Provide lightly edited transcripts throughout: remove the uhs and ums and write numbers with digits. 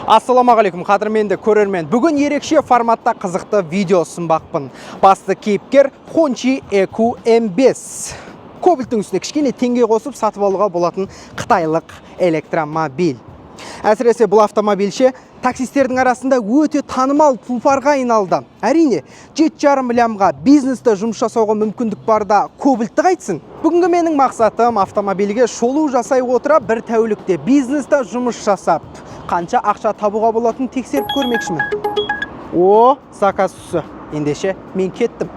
Ассалаумағалейкум, қадірменді көрермен. Бүгін ерекше форматта қызықты видео ұсынбақпын. Басты кейіпкер Hongqi EQ M5. Кобальттың үстіне кішкене теңге қосып сатып алуға болатын қытайлық электромобиль. Әсіресе бұл автомобильше таксистердің арасында өте танымал тұлпарға айналды. Әрине, 7,5 лямға бизнесте жұмыс жасауға мүмкіндік барда кобальтты қайтсын. Бүгінгі менің мақсатым автомобильге шолу жасай отыра бір тәулікте бизнесте жұмыс жасап, қанша ақша табуға болатынын тексеріп көрмекшімін. О, заказ түсі. Ендеше мен кеттім.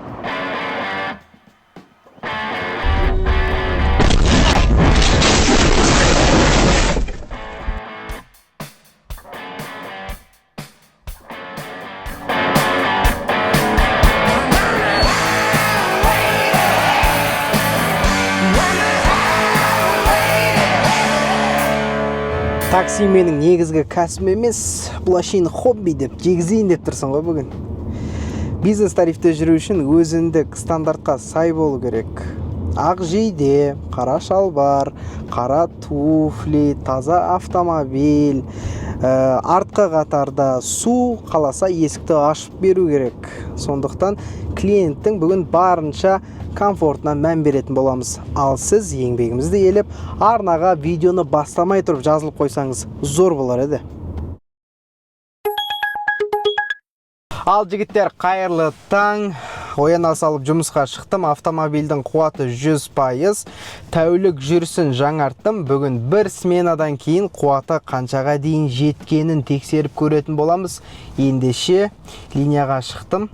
Такси менің негізгі кәсібім емес, бұл әшейін хобби деп жегізейін деп тұрсың ғой бүгін. Бизнес тарифте жүру үшін өзіндік стандартқа сай болу керек. Ақ жейде, қара шалбар, қара туфли, таза автомобиль, артқы қатарда су, қаласа есікті ашып беру керек. Сондықтан клиенттің бүгін барынша комфортына мән беретін боламыз. Ал сіз еңбегімізді елеп, арнаға видеоны бастамай тұрып жазылып қойсаңыз зор болар еді. Ал жігіттер, қайырлы таң. Ояна салып жұмысқа шықтым. Автомобильдің қуаты 100%. Тәулік жүрісін жаңарттым. Бүгін бір сменадан кейін қуаты қаншаға дейін жеткенін тексеріп көретін боламыз. Ендеше линияға шықтым.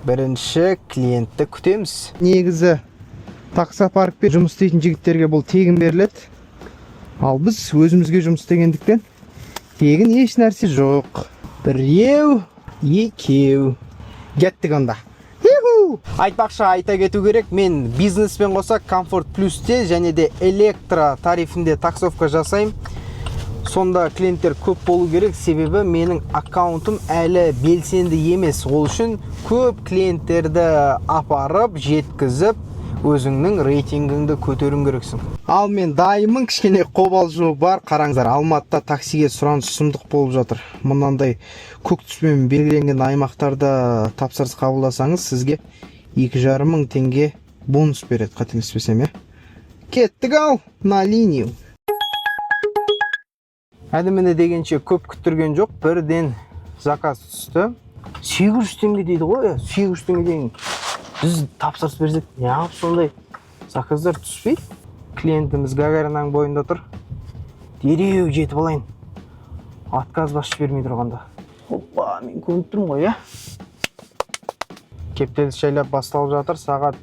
Бірінші клиентті күтеміз. Негізі таксопаркпен жұмыс істейтін жігіттерге бұл тегін беріледі. Ал біз өзімізге жұмыс істегендіктен тегін еш нәрсе жоқ. Біреу, екеу. Кеттік онда. Хи-ху! Айтпақшы, айта кету керек, мен бизнеспен қоса Комфорт Плюсте және де электро тарифінде таксовка жасаймын. Сонда клиенттер көп болу керек, себебі менің аккаунтым әлі белсенді емес. Ол үшін көп клиенттерді апарып, жеткізіп, өзіңнің рейтингіңді көтеруің керексің. Ал мен дайынмын, кішкене қобалжу бар. Қараңыздар, Алматыда таксиге сұраныс сұмдық болып жатыр. Мынандай көк түспен белгіленген аймақтарда тапсырыс қабылдасаңыз, сізге 2,5 мың теңге бонус береді, қателеспесем, иә. Кеттік ал на линию. Әні дегенше көп күттірген жоқ, бірден заказ түсті. 800 теңге дейді ғой, 800 теңге деген. Біз тапсырыс берсек, неғып сондай заказдар түспейді? Клиентіміз Гагаринаның бойында тұр. Дереу жетіп алайын. Отказ басып жібермей тұрғанда. Опа, мен көрініп тұрмын ғой, иә? Кептеліс жайлап басталып жатыр. Сағат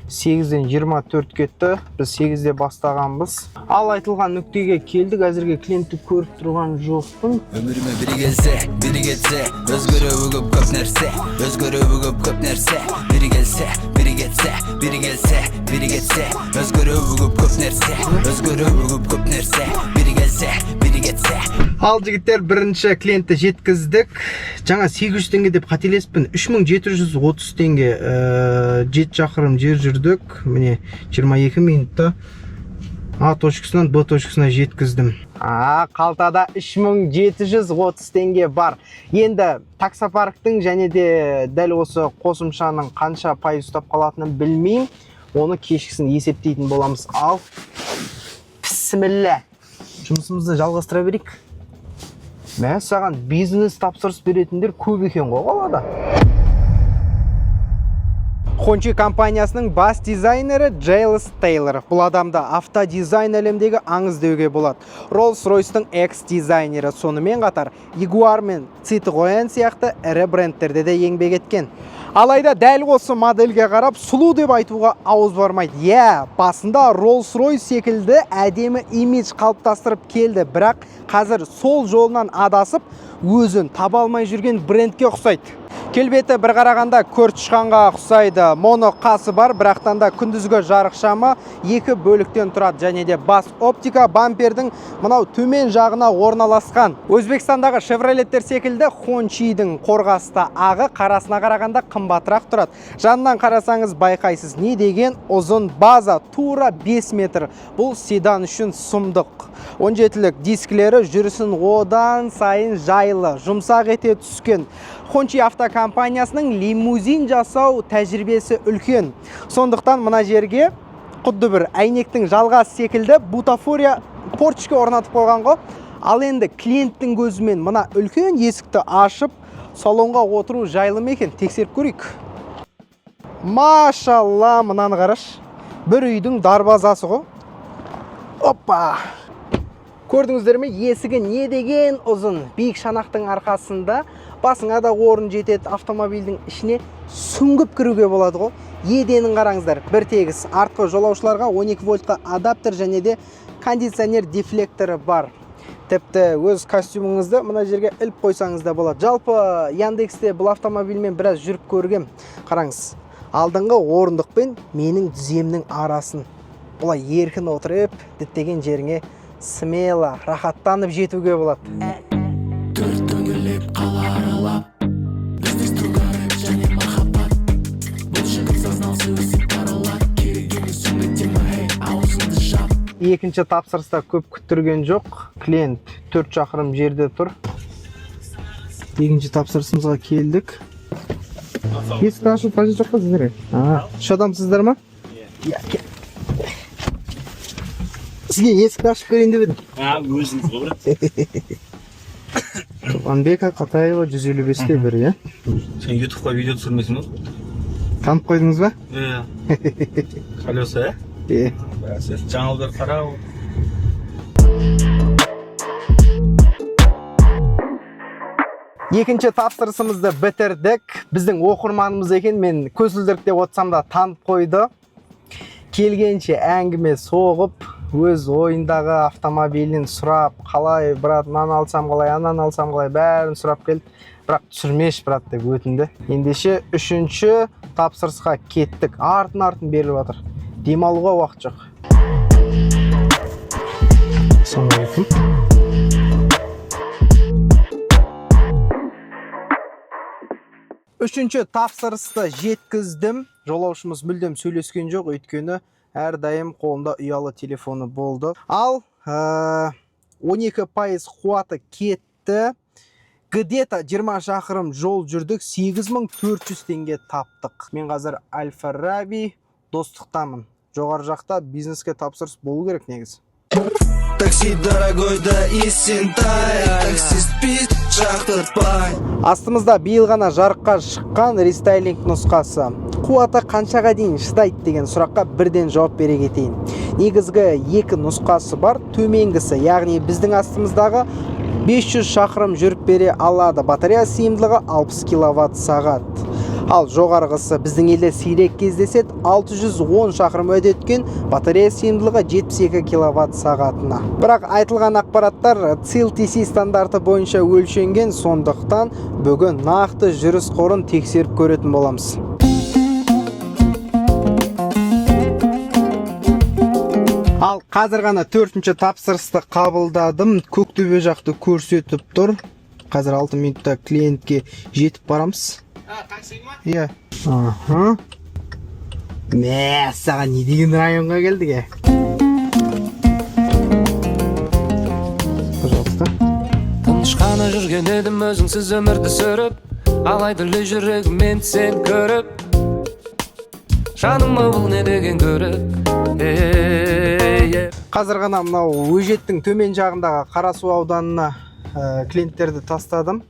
8-ден 24 кетті. Біз 8-де бастағанбыз. Ал айтылған нүктеге келдік. Әзірге клиентті көріп тұрған жоқпын. Өмүрүмө бири келсе, бири кетсе, өзгөрөбү көп көп нерсе, өзгөрөбү көп көп нерсе. Бири келсе, бири кетсе, бири келсе, бири кетсе, өзгөрөбү көп көп нерсе, өзгөрөбү көп көп нерсе. Бири келсе, бири кетсе. Ал жігіттер, бірінші клиентті жеткіздік. Жаңа 800 теңге деп қателеспін. 3730 теңге. 7 шақырым жер жүрдік. Міне 22 минутта А точкасынан Б точкасына жеткіздім. А, қалтада 3730 теңге бар. Енді таксопарктың және де дәл осы қосымшаның қанша пайыз ұстап қалатынын білмеймін. Оны кешкісін есептейтін боламыз. Ал, бісміллә. Жұмысымызды жалғастыра берейік. Мә саған, бизнес тапсырыс беретіндер көп екен ғой қалада. Hongqi компаниясының бас дизайнері Джейлс Тейлор. Бұл адамды автодизайн әлемдегі аңыз деуге болады. Rolls-Royce'тың экс-дизайнері, сонымен қатар Jaguar мен Citroen сияқты ірі брендтерде де еңбек еткен. Алайда дәл осы модельге қарап сұлу деп айтуға ауыз бармайды. Иә, басында Rolls-Royce секілді әдемі имидж қалыптастырып келді, бірақ қазір сол жолынан адасып, өзін таба алмай жүрген брендке ұқсайды. Келбеті бір қарағанда көртышқанға ұқсайды. Моно қасы бар, бірақтан да күндізгі жарық шамы екі бөліктен тұрады және де бас оптика бампердің мынау төмен жағына орналасқан. Өзбекстандағы Шевролеттер секілді Хончидің қорғасты ағы қарасына қарағанда қымбатырақ тұрады. Жанынан қарасаңыз байқайсыз, не деген ұзын база, тура 5 метр. Бұл седан үшін сұмдық. 17-лік дискілері жүрісін одан сайын жайлы, жұмсақ ете түскен. Хончи автокомпаниясының лимузин жасау тәжірибесі үлкен. Сондықтан мына жерге құдды бір әйнектің жалғасы секілді бутафория портичка орнатып қойған ғой. Ал енді клиенттің көзімен мына үлкен есікті ашып, салонға отыру жайлы ма екен, тексеріп көрейік. Машалла, мынаны қараш. Бір үйдің дарбазасы ғой. Опа! Көрдіңіздер ме, есігі не деген ұзын. Биік шанақтың арқасында басыңа да орын жетеді, автомобильдің ішіне сүңгіп кіруге болады ғой. Еденін қараңыздар, бір тегіс. Артқы жолаушыларға 12 вольтқа адаптер және де кондиционер дефлекторы бар. Тіпті өз костюміңізді мына жерге іліп қойсаңыз да болады. Жалпы Яндексте бұл автомобильмен біраз жүріп көргем. Қараңыз, алдыңғы орындықпен менің тіземнің арасын бұлай еркін отырып, діттеген жеріңе смело рахаттанып жетуге болады. Төрт дөңгелек қала аралап, бізде строго және махаббат. Бұл жігіт зазнался, өсек таралады. Керек емес сондай тема, ей, аузыңды жап. Екінші тапсырыста көп күттірген жоқ. Клиент 4 шақырым жерде тұр. Екінші тапсырысымызға келдік. Есікті ашып қажет жоқ па сіздерге? А, үш адамсыздар ма? Иә, кел. Сізге есікті ашып берейін деп едім. А, өзіңіз ғой, брат. Туғанбека Қатаева, 155-те 1, иә? Сен ютубқа видео түсірмейсің ба? Танып қойдыңыз ба? Иә. Колеса, иә? Иә. Бәсе, жаңалдар қарау. Екінші тапсырысымызды бітірдік. Біздің оқырманымыз екен, мен көзілдірік деп отырсам да танып қойды. Келгенше әңгіме соғып, өз ойындағы автомобилін сұрап, қалай, брат, мынаны алсам қалай, ананы алсам қалай, бәрін сұрап келді. Бірақ түсірмеші, брат, деп өтінді. Ендеше үшінші тапсырысқа кеттік. Артын артын беріліп жатыр. Демалуға уақыт жоқ. Ассалаумағалейкум. Үшінші тапсырысты жеткіздім. Жолаушымыз мүлдем сөйлескен жоқ, өйткені әрдайым қолында ұялы телефоны болды. Ал 12% қуаты кетті. Где-то 20 шақырым жол жүрдік, 8400 теңге таптық. Мен қазір Аль-Фараби Достықтамын. Жоғары жақта бизнеске тапсырыс болу керек негізі. Такси дорогой да Есентай. Таксист пит жақтыртпай. Астымызда биыл ғана жарыққа шыққан рестайлинг нұсқасы. Қуаты қаншаға дейін шыдайды деген сұраққа бірден жауап бере кетейін. Негізгі екі нұсқасы бар. Төменгісі, яғни біздің астымыздағы, 500 шақырым жүріп бере алады. Батарея сыйымдылығы 60 киловатт сағат. Ал жоғарғысы біздің елде сирек кездеседі, 610 шақырым өте өткен, батарея сыйымдылығы 72 киловатт сағатына. Бірақ айтылған ақпараттар CLTC стандарты бойынша өлшенген, сондықтан бүгін нақты жүріс қорын тексеріп көретін боламыз. Ал қазір ғана төртінші тапсырысты қабылдадым. Көктөбе жақты көрсетіп тұр. Қазір 6 минутта клиентке жетіп барамыз. Иә. Аха. Мә, саған не деген районға келдік, е? Пожалуйста. Тыныш қана жүрген едім өзіңсіз өмірді сүріп, алайда дүлей жүрегіммен сені көріп, жаныма бұл не деген көрік, ей, ей. Қазір ғана мынау Өжеттің төмен жағындағы Қарасу ауданына клиенттерді тастадым.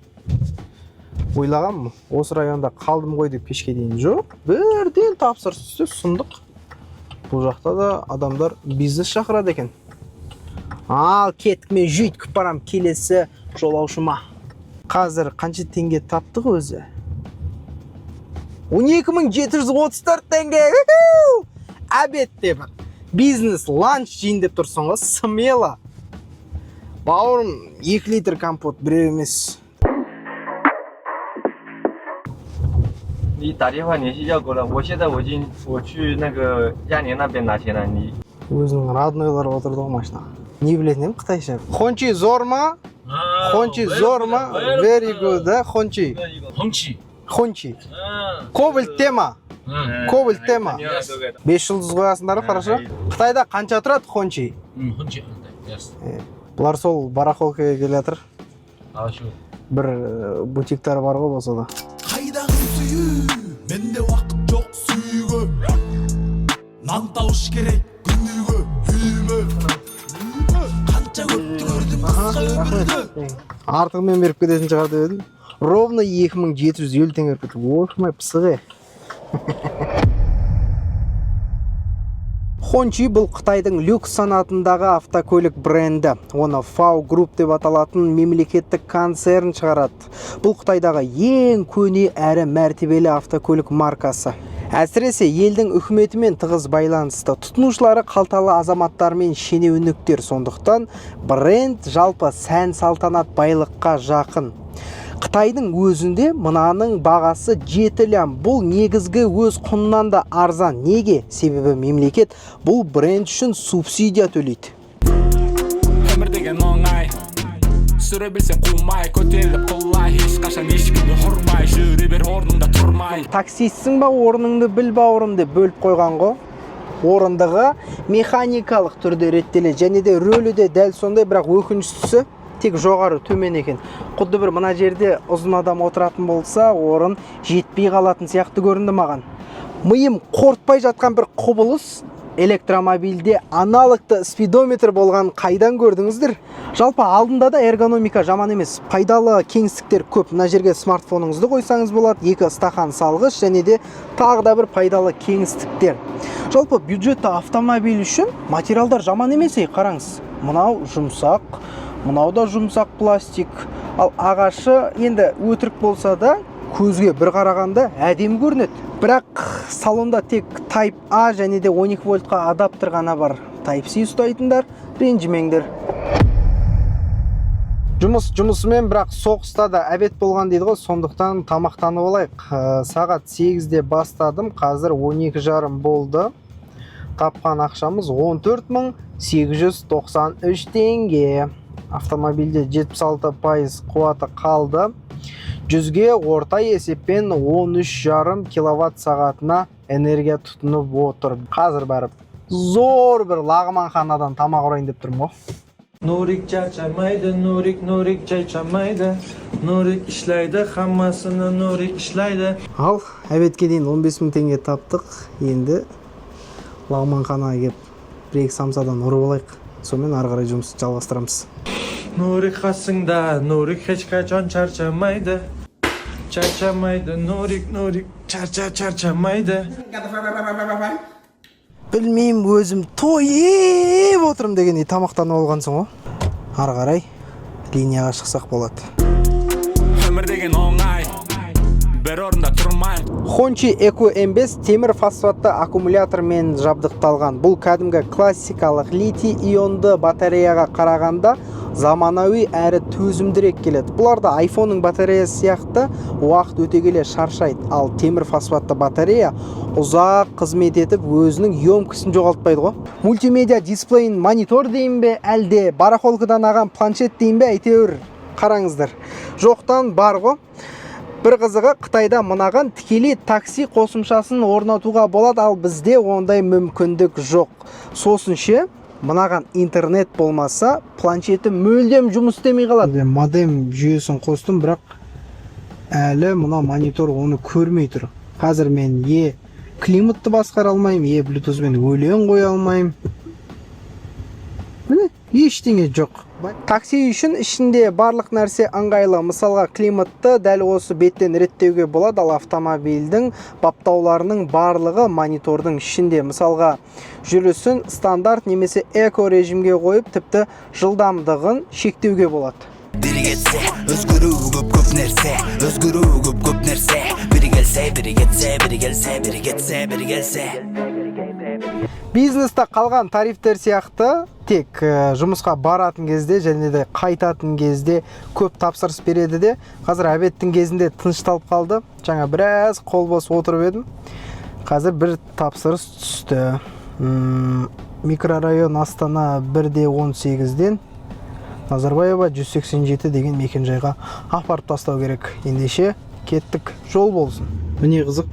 Ойлағам, осы районда қалдым ғой деп кешке дейін. Жоқ, бірден тапсырыс түсті, сұмдық. Бұл жақта да адамдар бизнес шақырады екен. Ал кеттік, мен жүйткіп барам келесі жолаушыма. Қазір қанша теңге таптық өзі? 12 734 теңге. Уху! Обедте бір бизнес ланч жейін деп тұрсың ғой, смело. Бауырым, 2 литр компот, біреу емес. 你打电话联系要过了，我现在我已经我去那个亚联那边拿钱了，你 Өзінің роднойлары отырды ғой машинаға. Не білетін едім қытайша. Хончи зор ма? Хончи зор ма? Very good, да? Хончи. Хончи. Хончи. Кобальт тема. Кобальт тема. 5 жұлдыз қоясыңдар ғой, хорошо? Қытайда қанша тұрады Хончи? Хончи. Yes. Бұлар сол барахолкаға келе жатыр. Хорошо. Бір бутиктар бар ғой болса да. Қайдағы сүю, менде уақыт жоқ сүюге. Нан тауыш керек күніге үйіме. Қанша көпті көрдім қысқа өмірді. Артығымен беріп кететін шығар деп едім. Ровно 2750 теңге беріп кетті. Охмай пысық е. Хончи бұл Қытайдың люкс санатындағы автокөлік бренді. Оны FAW Group деп аталатын мемлекеттік концерн шығарады. Бұл Қытайдағы ең көне әрі мәртебелі автокөлік маркасы. Әсіресе елдің үкіметімен тығыз байланысты. Тұтынушылары қалталы азаматтар мен шенеуніктер. Сондықтан бренд жалпы сән салтанат байлыққа жақын. Қытайдың өзінде мынаның бағасы 7 лям. Бұл негізгі өз құнынан да арзан. Неге? Себебі мемлекет бұл бренд үшін субсидия төлейді. Өмір деген оңай, сүре білсең қумай, көтеріліп құлай, ешқашан ешкімді ұрмай, жүре бер орныңда тұрмай. Таксистсің ба, орныңды біл, бауырым деп бөліп қойған ғой. Орындығы механикалық түрде реттеледі және де рөлі де дәл сондай, бірақ өкініштісі тек жоғары төмен екен. Құдды бір мына жерде ұзын адам отыратын болса, орын жетпей қалатын сияқты көрінді маған. Миым қорытпай жатқан бір құбылыс: электромобильде аналогты спидометр болған қайдан көрдіңіздер? Жалпы алдында да эргономика жаман емес. Пайдалы кеңістіктер көп. Мына жерге смартфоныңызды қойсаңыз болады, екі стақан салғыш және де тағы да бір пайдалы кеңістіктер. Жалпы бюджетті автомобиль үшін материалдар жаман емес ей, қараңыз. Мынау жұмсақ, мынау да жұмсақ пластик. Ал ағашы енді өтірік болса да көзге бір қарағанда әдемі көрінеді. Бірақ салонда тек Type A және де 12 вольтқа адаптер ғана бар. Type C ұстайтындар ренжімеңдер. Жұмыс жұмысымен, бірақ соғыста да обед болған дейді ғой, сондықтан тамақтанып алайық. Сағат 8-де бастадым, қазір 12:30 болды. Тапқан ақшамыз 14 893 теңге. Автомобильде 76% қуаты қалды. Жүзге орта есеппен 13,5 киловатт сағатына энергия тұтынып отыр. Қазір барып зор бір лағманханадан тамақ ұрайын деп тұрмын ғой. Нурик charchamaydi, Нурик, Нурик chaychamaydi. Нурик ishlaydi, hammasini Нурик ishlaydi. Ал обедке дейін 15 мың теңге таптық. Енді лағманханаға келіп бір екі самсадан ұрып алайық. Сонымен ары қарай жұмысты жалғастырамыз. Нурик qasingda, Нурик hech qachon charchamaydi. Charchamaydi, Нурик, Нурик charcha charchamaydi. Білмеймін, өзім тойып отырмын дегендей тамақтанып алған соң ғой. Ары қарай линияға шықсақ болады. Өмір деген оңай, бір орында тұрмай. Хончи Eco M5 темір фосфатты аккумулятормен жабдықталған. Бұл кәдімгі классикалық литий ионды батареяға қарағанда заманауи әрі төзімдірек келеді. Бұлар да iPhone'ның батареясы сияқты уақыт өте келе шаршайды. Ал темір фосфатты батарея ұзақ қызмет етіп, өзінің емкостін жоғалтпайды ғой. Мультимедиа дисплейін монитор дейін бе, әлде барахолкадан аған планшет дейін бе, әйтеуір қараңыздар. Жоқтан бар ғой. Бір қызығы, Қытайда мынаған тікелей такси қосымшасын орнатуға болады, ал бізде ондай мүмкіндік жоқ. Сосын ше, мынаған интернет болмаса, планшеті мүлдем жұмыс істемей қалады. Модем жүйесін қостым, бірақ әлі мына монитор оны көрмей тұр. Қазір мен е климатты басқара алмаймын, е блютузбен өлең қоя алмаймын. Міне, ештеңе жоқ. Такси үшін ішінде барлық нәрсе ыңғайлы. Мысалға, климатты дәл осы беттен реттеуге болады, ал автомобильдің баптауларының барлығы монитордың ішінде. Мысалға, жүрісін стандарт немесе эко режимге қойып, тіпті жылдамдығын шектеуге болады. Бири кетсе, өзгөрүү көп көп нерсе, өзгөрүү көп көп нерсе. Бири келсе, бири кетсе, бири келсе, бири кетсе, бири келсе. Бизнесте қалған тарифтер сияқты, тек жұмысқа баратын кезде және де қайтатын кезде көп тапсырыс береді де, қазір обедтің кезінде тынышталып қалды. Жаңа біраз қол бос отырып едім. Қазір бір тапсырыс түсті. Микрорайон Астана 1-де 18-ден Назарбаева 187 деген мекенжайға апарып тастау керек. Ендеше кеттік, жол болсын. Міне, қызық,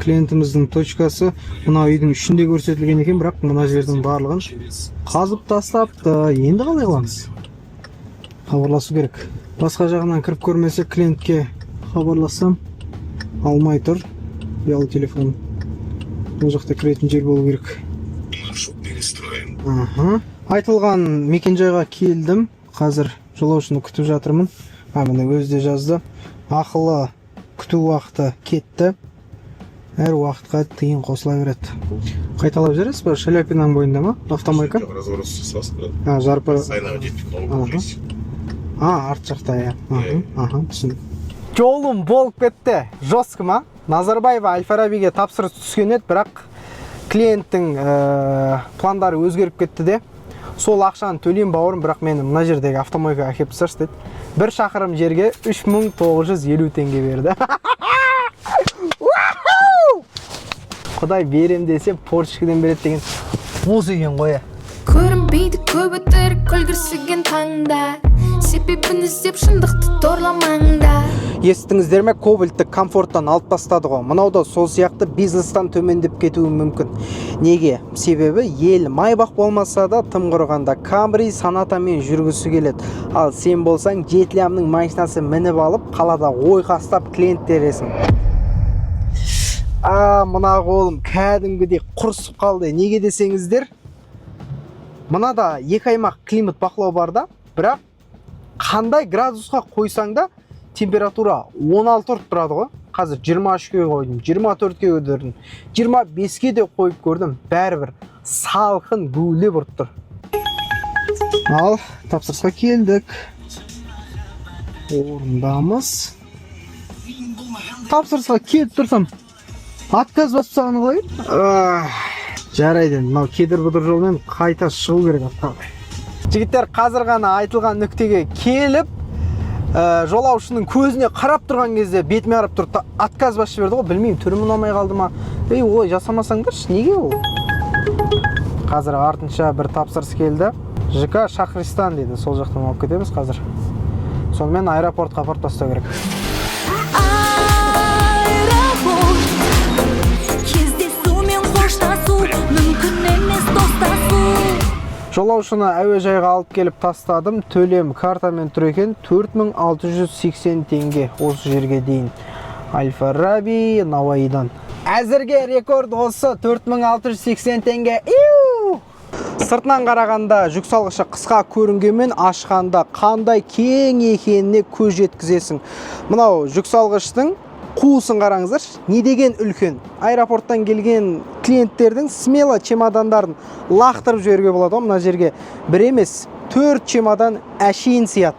клиентіміздің точкасы мына үйдің ішінде көрсетілген екен, бірақ мына жердің барлығын қазып тастапты. Енді қалай қыламыз? Хабарласу керек. Басқа жағынан кіріп көрмесе, клиентке хабарлассам, алмай тұр ұялы телефон. Бұл жақта кіретін жер болу керек. Аха. Айтылған мекенжайға келдім. Қазір жолаушыны күтіп жатырмын. А, міне, өзі де жазды. Ақылы күту уақыты кетті. Әр уақытқа тиын қосыла береді. Қайталап жібересіз ба? Шаляпинаның бойында ма? Автомойка? Разворот жасасын. А, жарпы. Сайнау жетпей. Аха. А, арт жақта, иә. Аха, түсіндім. Жолым болып кетті. Жестко ма? Назарбаева, Әл Фарабиге тапсырыс түскен еді, бірақ клиенттің пландары өзгеріп кетті де. Сол ақшаны төлеймін, бауырым, бірақ мені мына жердегі автомойкаға әкеліп тасташы деді. Бір шақырым жерге 3950 теңге берді. Уаху! Құдай берем десе, Поршкіден береді деген осы екен ғой. Көрінбейді көп өтірік көлгірсіген таңда. Себебін іздеп, шындықты торламаңдар. Естіңіздер ме, Кобальтты комфорттан алып тастады ғой. Мынау да сол сияқты бизнестан төмендеп кетуі мүмкін. Неге? Себебі ел Майбах болмаса да, тым құрығанда Камри, Сонатамен жүргісі келеді. Ал сен болсаң, 7 лямның машинасы мініп алып, қалада ойқастап клиент тересің. А, мына қолым кәдімгідей құрысып қалды. Неге десеңіздер, мынада екі аймақ климат бақылау бар да, бірақ қандай градусқа қойсаң да, температура 16 ұрып тұрады ғой. Қазір 23-ке қойдым, 24-ке көтердім, 25-ке де қойып көрдім, бәрібір салқын гуілдеп ұрып тұр. Ал тапсырысқа келдік, орындамыз. Тапсырысқа келіп тұрсам, отказ басып тастағаны қалай? Ах, жарайды, енді мынау кедір бұдыр жолмен қайта шығу керек артқа. Жігіттер, қазір ғана айтылған нүктеге келіп, жолаушының көзіне қарап тұрған кезде бетіме қарап тұрды да, отказ басып жіберді ғой. Білмеймін, түрім ұнамай қалды ма. Ей, олай жасамасаңдаршы, неге ол? Қазір артынша бір тапсырыс келді. ЖК Шахристан дейді, сол жақтан алып кетеміз қазір. Сонымен аэропортқа апарып тастау керек. Аэропорт. Кездесу мен қоштасу, мүмкін емес достасу. Жолаушыны әуежайға алып келіп тастадым. Төлем картамен тұр екен, 4680 теңге осы жерге дейін. Әл Фараби, Науаидан. Әзірге рекорд осы, 4680 теңге. Иу! Сыртынан қарағанда жүк салғышы қысқа көрінгенмен, ашқанда қандай кең екеніне көз жеткізесің. Мынау жүк салғыштың қуысын қараңыздаршы, не деген үлкен. Аэропорттан келген клиенттердің смело чемодандарын лақтырып жіберуге болады ғой. Мына жерге бір емес, төрт чемодан әшейін сияды.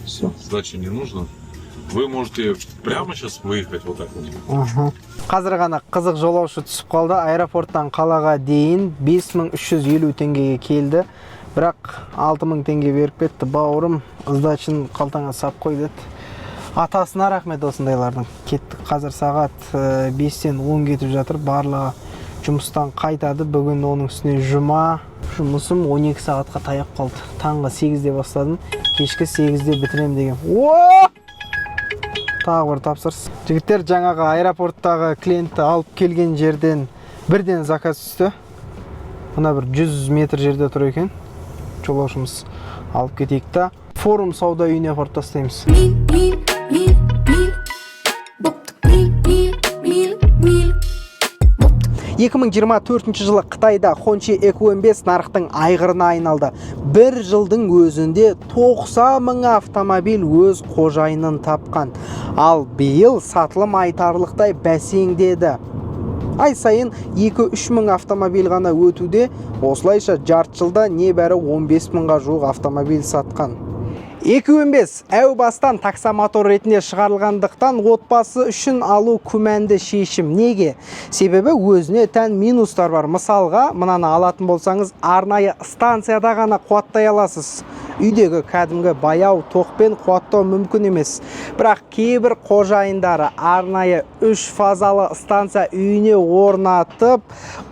Все. Сдачи не нужно. Вы можете прямо сейчас выехать вот так вот. Аха. Қазір ғана қызық жолаушы түсіп қалды. Аэропорттан қалаға дейін 5350 теңгеге келді. Бірақ 6000 теңге беріп кетті. Бауырым, сдачын қалтаңа сап қой деді. Атасына рахмет осындайлардың. Кеттік. Қазір сағат 5-тен 10 кетіп жатыр. Барлығы жұмыстан қайтады. Бүгін оның үстіне жұма. Жұмысым 12 сағатқа таяп қалды. Таңғы 8-де бастадым. Кешкі 8-де бітірем деген. О! Тағы бір тапсырыс. Жігіттер, жаңағы аэропорттағы клиентті алып келген жерден бірден заказ түсті. Мына бір 100 метр жерде тұр екен жолаушымыз. Алып кетейік та, Форум сауда үйіне апарып тастаймыз. Мил, мил, мил, мил бопты. Мил, мил, мил, мил бопты. 2024 жылы Қытайда Хончи EQ15 нарықтың айғырына айналды. Бір жылдың өзінде 90 мың автомобиль өз қожайынын тапқан. Ал биыл сатылым айтарлықтай бәсеңдеді. Ай сайын 2-3 мың автомобиль ғана өтуде, осылайша жарты жылда небәрі 15 мыңға жуық автомобиль сатқан. EQ15 әу бастан таксомотор ретінде шығарылғандықтан, отбасы үшін алу күмәнді шешім. Неге? Себебі өзіне тән минустар бар. Мысалға, мынаны алатын болсаңыз, арнайы станцияда ғана қуаттай аласыз. Үйдегі кәдімгі баяу тоқпен қуаттау мүмкін емес. Бірақ кейбір қожайындары арнайы үш фазалы станция үйіне орнатып,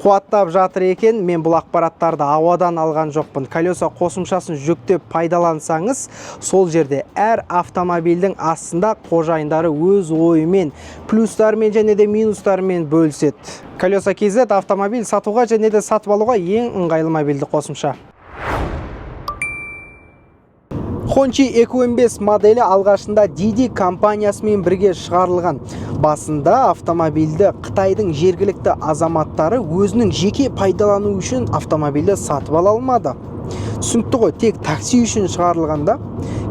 қуаттап жатыр екен. Мен бұл ақпараттарды ауадан алған жоқпын. Колеса қосымшасын жүктеп пайдалансаңыз, сол жерде әр автомобильдің астында қожайындары өз ойымен, плюстарымен және де минустарымен бөліседі. Колеса KZ — автомобиль сатуға және де сатып алуға ең ыңғайлы мобильді қосымша. Хончи EQ15 моделі алғашында Didi компаниясымен бірге шығарылған. Басында автомобильді Қытайдың жергілікті азаматтары өзінің жеке пайдалану үшін автомобильді сатып ала алмады. Түсінікті ғой, тек такси үшін шығарылғанда.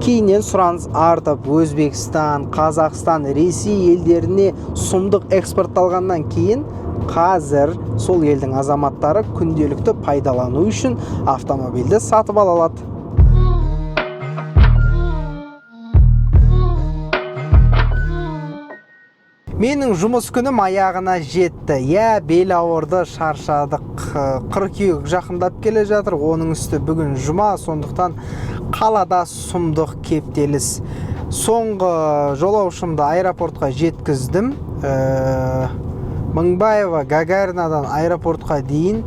Кейіннен сұраныс артып, Өзбекстан, Қазақстан, Ресей елдеріне сұмдық экспортталғаннан кейін, қазір сол елдің азаматтары күнделікті пайдалану үшін автомобильді сатып ала алады. Менің жұмыс күнім аяғына жетті. Иә, бел ауырды, шаршадық. Қыркүйек жақындап келе жатыр. Оның үсті бүгін жұма, сондықтан қалада сұмдық кептеліс. Соңғы жолаушымды аэропортқа жеткіздім. Мыңбаева, Гагаринадан аэропортқа дейін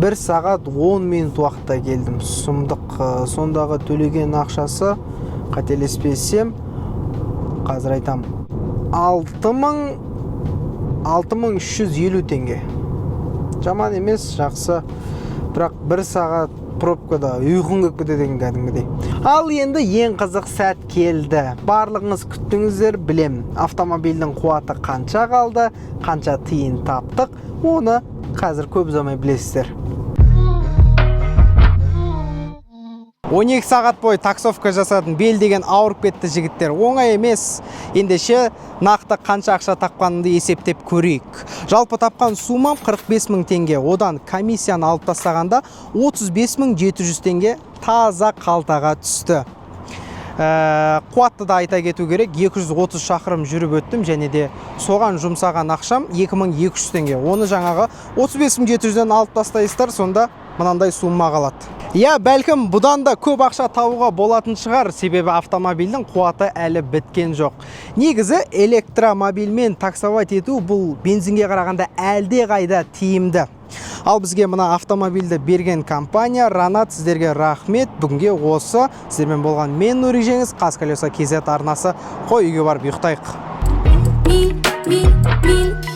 1 сағат 10 минут уақытта келдім. Сұмдық. Сондағы төлеген ақшасы, қателеспесем, қазір айтам, 6350 теңге. Жаман емес, жақсы, бірақ бір сағат пробкада ұйқың келіп кетеді екен кәдімгідей. Ал енді ең қызық сәт келді. Барлығыңыз күттіңіздер, білем. Автомобильдің қуаты қанша қалды, қанша тиын таптық, оны қазір көп ұзамай білесіздер. 12 сағат бойы таксовка жасадым. Бел деген ауырып кетті, жігіттер. Оңай емес. Ендеше, нақты қанша ақша тапқанымды есептеп көрейік. Жалпы тапқан суммам 45 мың теңге. Одан комиссияны алып тастағанда 35 мың 700 теңге таза қалтаға түсті. Қуатты да айта кету керек, 230 шақырым жүріп өттім және де соған жұмсаған ақшам 2200 теңге. Оны жаңағы 35 700-ден алып тастайсыздар, сонда мынандай сумма қалады. Иә, бәлкім, бұдан да көп ақша табуға болатын шығар, себебі автомобильдің қуаты әлі біткен жоқ. Негізі электромобильмен таксовать ету бұл бензинге қарағанда әлде қайда тиімді. Ал бізге мына автомобильді берген компания Ранат, сіздерге рахмет. Бүгінге осы. Сіздермен болған мен, Нурик Жеңіс, Қаз Колеса KZ арнасы. Қой, үйге барып ұйықтайық. Мил, мил, мил.